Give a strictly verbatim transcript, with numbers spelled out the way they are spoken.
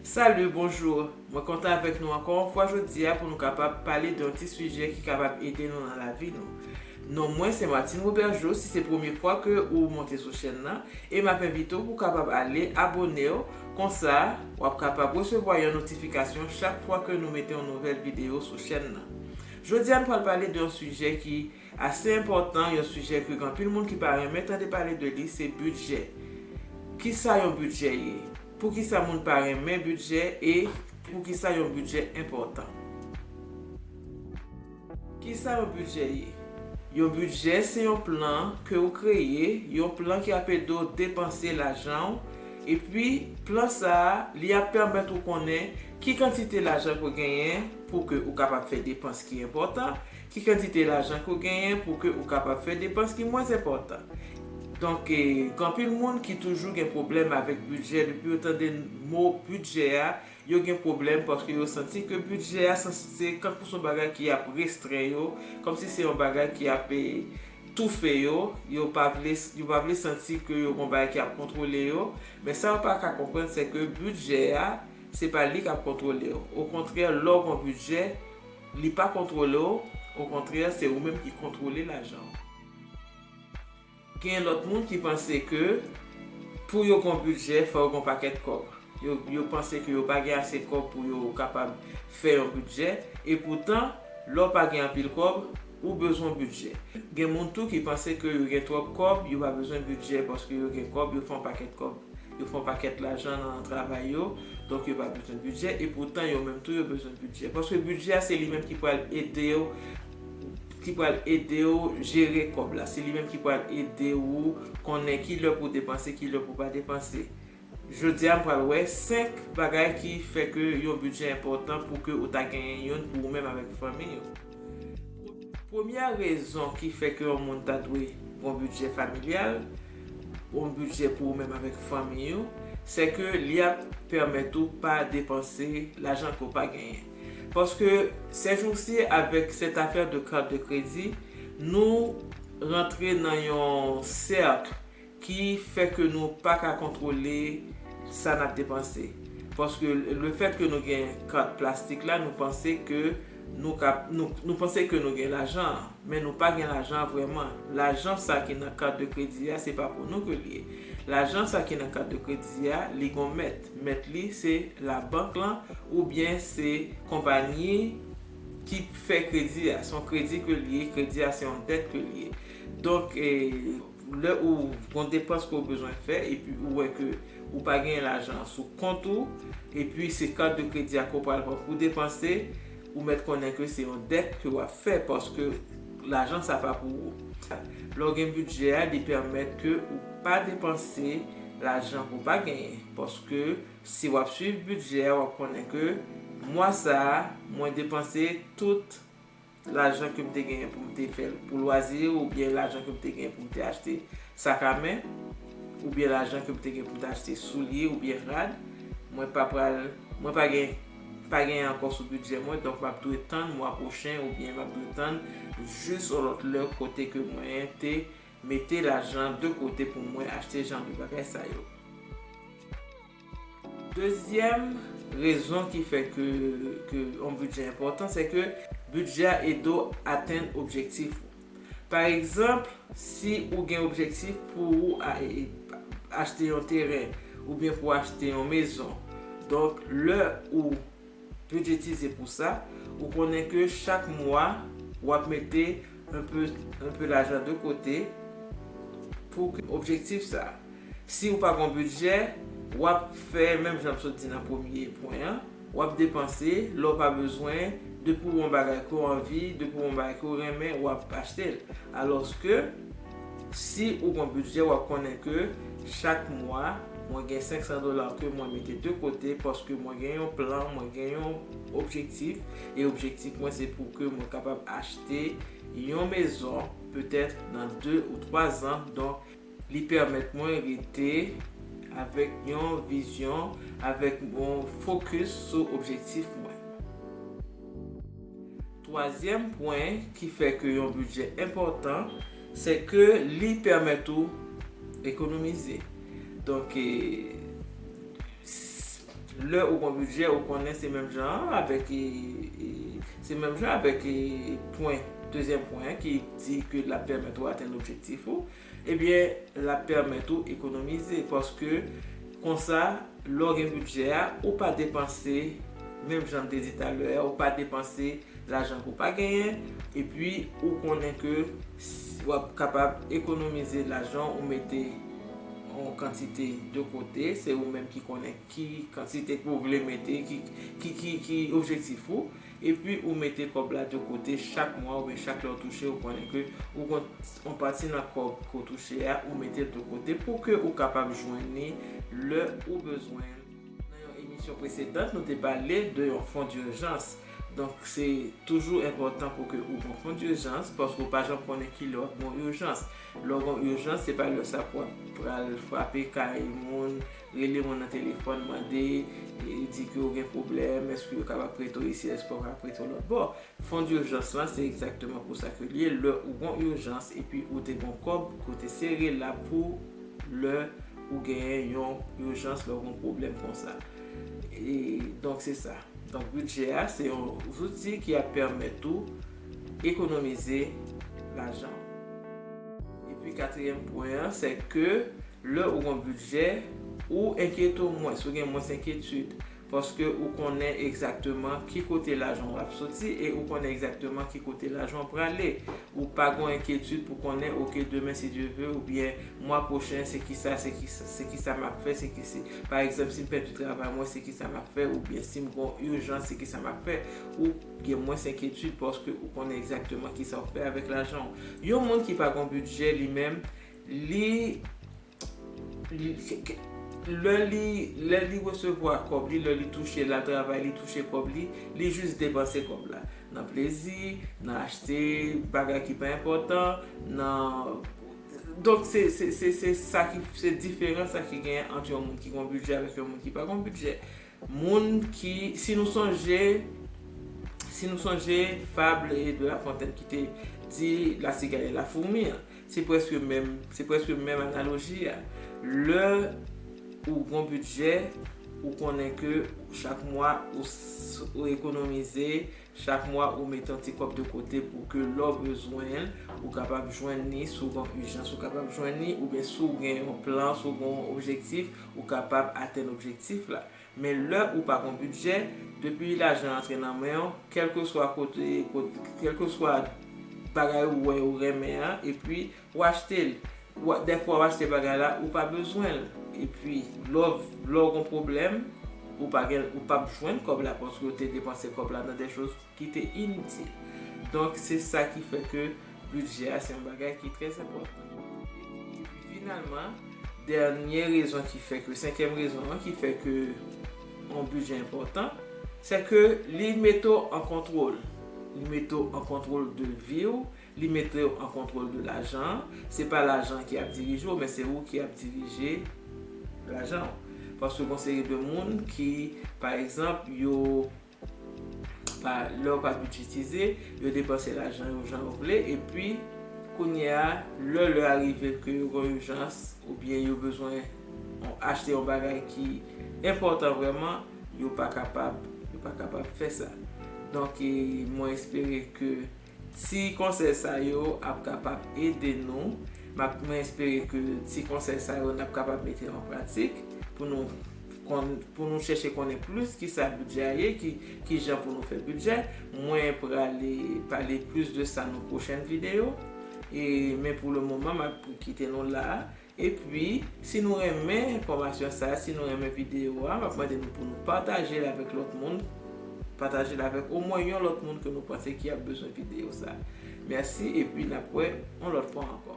Salut, bonjour. Mwen kontan avèk nou ankò yon fwa jodi a pou nou kapab pale de yon ti sijè ki kapab ede nou nan lavi nou. Non mwen se Martine Robergeau. Si se premye fwa ke ou monte sou chèn nan, e m ap envite w pou w kapab ale abone w. Konsa, w ap kapab resevwa yon notifikasyon chak fwa ke nou mete yon nouvèl videyo sou chèn nan. Jodi a, nou pral pale de yon sijè ki ase enpòtan, yon sijè ke gen anpil moun ki pa renmen tande pale de li, se bidjè. Kisa yon bidjè ye? Poukisa moun pa renmen bidjè e poukisa yon bidjè enpòtan? Kisa yon bidjè ye? Yon bidjè se yon plan ke ou kreye, yon plan ki ap ede w depanse lajan w, epi plan sa a, li ap pèmèt ou konnen ki kantite lajan ke w genyen pou ke ou kapab fè depans ki enpòtan, ki kantite lajan ke w genyen pou ke ou kapab fè depans ki mwens enpòtan. Donk, eh, gen anpil moun ki toujou gen pwoblèm avèk bidjè. Depi yo tande mo bidjè a, yo gen pwoblèm paske yo santi ke bidjè a se, se kankou se yon bagay ki ap restren yo, kòmsi se yon bagay ki ap, eh, toufe yo. Yo pa vle, yo pa vle santi ke yo gen yon bagay ki ap kontwole yo. Men sa yo pa ka konprann, se ke bidjè a, se pa li k ap kontwole w. Okontrè, lè w gen yon bidjè, li pa kontwole w. Okontrè, se ou menm ki kontwole lajan w. Gen lòt moun ki panse ke pou yo gen yon bidjè, fò yo gen yon pakèt kòb. Yo, yo panse ke yo pa gen ase kòb pou yo kapab fè yon bidjè. Epoutan, lè w pa gen anpil kòb, ou bezwen yon bidjè. Gen moun tou ki panse ke yo gen twòp kòb, yo pa bezwen bidjè paske yo gen kòb, yo fè yon pakèt kòb, yo fè yon pakèt lajan nan travay yo, donk yo pa bezwen bidjè. Epoutan, yo menm tou, yo bezwen bidjè. Paske bidjè a, se li menm ki pral ede w, ki pral ede w jere kòb la. Se li menm ki pral ede w konnen ki lè pou w depanse, ki lè pou w pa depanse. Jodi a, m pral wè senk bagay ki fè ke yon bidjè enpòtan pou ke ou ta genyen youn pou ou menm avèk fanmi w. Premyè rezon ki fè ke yon moun ta dwe gen yon bidjè familyal, yon bidjè pou ou menm avèk fanmi w, se ke li ap pèmèt ou pa depanse lajan ke w pa genyen. Paske, sèjousi, avèk sèt afè de kat de kredi, nou rantre nan yon sèk ki fè ke nou pa ka kontwole sa n ap depanse. Paske lefèt ke nou gen kat plastik la, nou panse ke nou ka, nou, nou panse ke nou gen lajan an, men nou pa gen lajan an vrèman. Lajan sa ki nan kat de kredi a, se pa pou nou ke l ye. Lajan sa ki nan kat de kredi a, li gon mèt. Mèt li, se labank lan, oubyen se konpayi ki fè kredi a. Se yon kredi ke l ye, kredi a se yon dèt ke l ye. Donk, eh, lè ou gon depans ke w bezwen fè, epi ou wè ke ou pa gen lajan sou kont ou, epi se kat de kredi a ke w pral pran pou depanse, ou mèt konnen ke se yon dèt ke w ap fè, paske lajan sa pa pou ou. Lè w gen bidjè a, li pèmèt ke ou pa depanse lajan ke w pa genyen, paske si w ap swiv bidjè a, w ap konnen ke mwa sa a, mwen depanse tout lajan ke m te genyen pou m te fè l pou lwazi, oubyen lajan ke m te genyen pou m te achte sak a men, oubyen lajan ke m te genyen pou m te achte soulye oubyen rad. Mwen pa pral, mwen pa gen, pa genyen ankò sou bidjè mwen, donk m ap dwe tann mwa pwochen oubyen m ap dwe tann jis yon lòt lè kote ke mwen te mete lajan de kote pou mwen achte jan de bagay sa yo. Dezyèm rezon ki fè ke, ke yon bidjè enpòtan, se ke bidjè a ede w atenn objektif ou. Pa egzanp, si ou gen objektif pou ou a, e, achte yon teren oubyen pou achte yon mezon, donk lè ou bidjetize pou sa, ou konnen ke chak mwa, w ap mete enpe, enpe lajan de kote pou ke objektif sa. Si ou pa gen bidjè, w ap fè, menm jan m sot di nan premye pwen an, w ap depanse lè w pa bezwen, depi w gen yon bagay ke w anvi, depi w gen yon bagay ke w renmen, w ap achte l. Alòske, si ou gen bidjè, w ap konnen ke chak mwa, mwen gen senk san dola ke mwen mete de kote paske mwen gen yon plan, mwen gen yon objektif, e objektif mwen se pou ke mwen kapab achte yon mezon, petèt nan de ou twa zan. Donk, li pèmèt mwen rete avèk yon vizyon, avèk yon fokis sou objektif mwen. Twazyèm pwen ki fè ke yon bidjè enpòtan, se ke li pèmèt ou ekonomize. Donk, e, s-, Lè ou gon bidjè, ou konnen se menm jan an avèk, e, e, se menm jan avèk, e, pwen, dezyèm pwen an ki di ke l ap pèmèt ou atenn objektif ou. Ebyen, l ap pèmèt ou ekonomize, paske konsa, lè w gen bidjè a, ou pa depanse, menm jan m te di talè a, ou pa depanse lajan ke w pa genyen, epi ou konnen ke s-, w ap kapab ekonomize lajan, ou mete yon kantite de kote, se ou menm ki konnen ki kantite ke w vle mete, ki, ki, ki, ki objektif ou, epi ou mete kòb la de kote chak mwa oubyen chak lè w touche, ou konnen ke ou gon yon pati nan kòb ke w touche a, ou mete l de kote pou ke ou kapab jwenn li lè ou bezwen l. Nan yon emisyon presedan, nou te pale de yon fon dijans. Donk, se toujou enpòtan pou ke ou gon fon dijans, paske ou pa janm konnen ki lè w ap gon ijans. Lè w gon ijans, se pa lè sa pou w ap pral frape kay moun, rele moun nan telefòn, mande, e di ke w gen pwoblèm, èske yo kapab prete w isi, èske yo kapab prete w lòt bò. Fon dijans lan, se egzakteman pou sa ke l ye. Lè ou gon ijans epi ou te gon kòb ke w te sere la pou lè ou genyen yon ijans, lè w gon pwoblèm konsa. E, donk, se sa. Donk, bidjè a, se yon zouti ki ap pèmèt ou ekonomize lajan. Epi, katriyèm pwen an, se ke lè ou gon bidjè, ou enkyete w mwens, ou gen mwens enkyetid, paske ou konnen egzakteman ki kote lajan w ap soti e ou konnen egzakteman ki kote lajan w prale. Ou pa gon enkyetid pou konnen, oke, demen, si Dye ve, oubyen mwa pwochen, se kisa, se kisa, se kisa m ap fè, se ki, se, pa egzanp, si m pèdi travay mwen, se kisa m ap fè, oubyen si m gon ijans, se kisa m ap fè. Ou gen mwens enkyetid paske ou konnen egzakteman kisa w fè avèk lajan w. Yon moun ki pa gon bidjè li menm, li, li, ke, ke, lè li, lè li resevwa kòb li, lè li touche, l al travay, li touche kòb li, li jis depanse kòb la nan plezi, nan achte bagay ki pa enpòtan, nan, donk, se, se, se, se sa ki, se diferans sa ki genyen ant yon moun ki gon bidjè avèk yon moun ki pa gon bidjè. Moun ki, si nou sonje, si nou sonje fab de La Fontaine ki te di la cigale et la fourmi an, se prèske menm, se prèske menm analoji a. Lè ou gon bidjè, ou konnen ke chak mwa ou s-, ou ekonomize, chak mwa ou mete yon ti kòb de kote pou ke lè w bezwen l, ou kapab jwenn li, si w gon ijans, ou kapab jwenn li, oubyen si w gen yon plan, si w gen yon objektif, ou kapab atenn objektif la. Men lè ou pa gon bidjè, depi lajan antre nan men w, kèlkeswa kote, kote, kèlkeswa bagay ou wè ou renmen an, epi w achte l. Wa-, dèfwa w achte bagay la, ou pa bezwen l. Epi, lè w, lè w gon pwoblèm, ou pa gen, ou p ap jwenn kòb la paske w te depanse kòb la nan de choz ki te initil. Donk, se sa ki fè ke bidjè a se yon bagay ki trè enpòtan. Epi, finalman, dènye rezon ki fè ke, senkyèm rezon an ki fè ke yon bidjè enpòtan, se ke li mete w an kontwòl. Li mete w an kontwòl de vi w, li mete w an kontwòl de lajan an. Se pa lajan ki ap dirije w, men se ou ki ap dirije lajan w. Paske gon seri de moun ki, pa egzanp, yo pa, lè yo pa bidjetize, yo depanse lajan yo jan yo vle, epi kounye a, lè lè a rive ke yo gen ijans, oubyen yo bezwen achte yon bagay ki enpòtan vrèman, yo pa kapab, yo pa kapab fè sa. Donk, e, mwen espere ke ti konsèy sa yo ap kapab ede nou. M ap, mwen espere ke ti konsèy sa yo n ap kapab mete yo an pratik pou nou konn, pou nou chèche konnen plis kisa bidjè a ye, ki, ki jan pou nou fè bidjè. Mwen prale pale plis de sa nan pwochèn videyo. E, men pou le moman, m ap kite nou la a. Epi, si nou renmen enfòmasyon sa a, si nou renmen videyo a, m ap mande nou pou nou pataje l avèk lòt moun. Pataje l avèk omwen yon lòt moun ke nou panse ki ap bezwen videyo sa a. Mèsi, epi n ap wè yon lòt fwa ankò.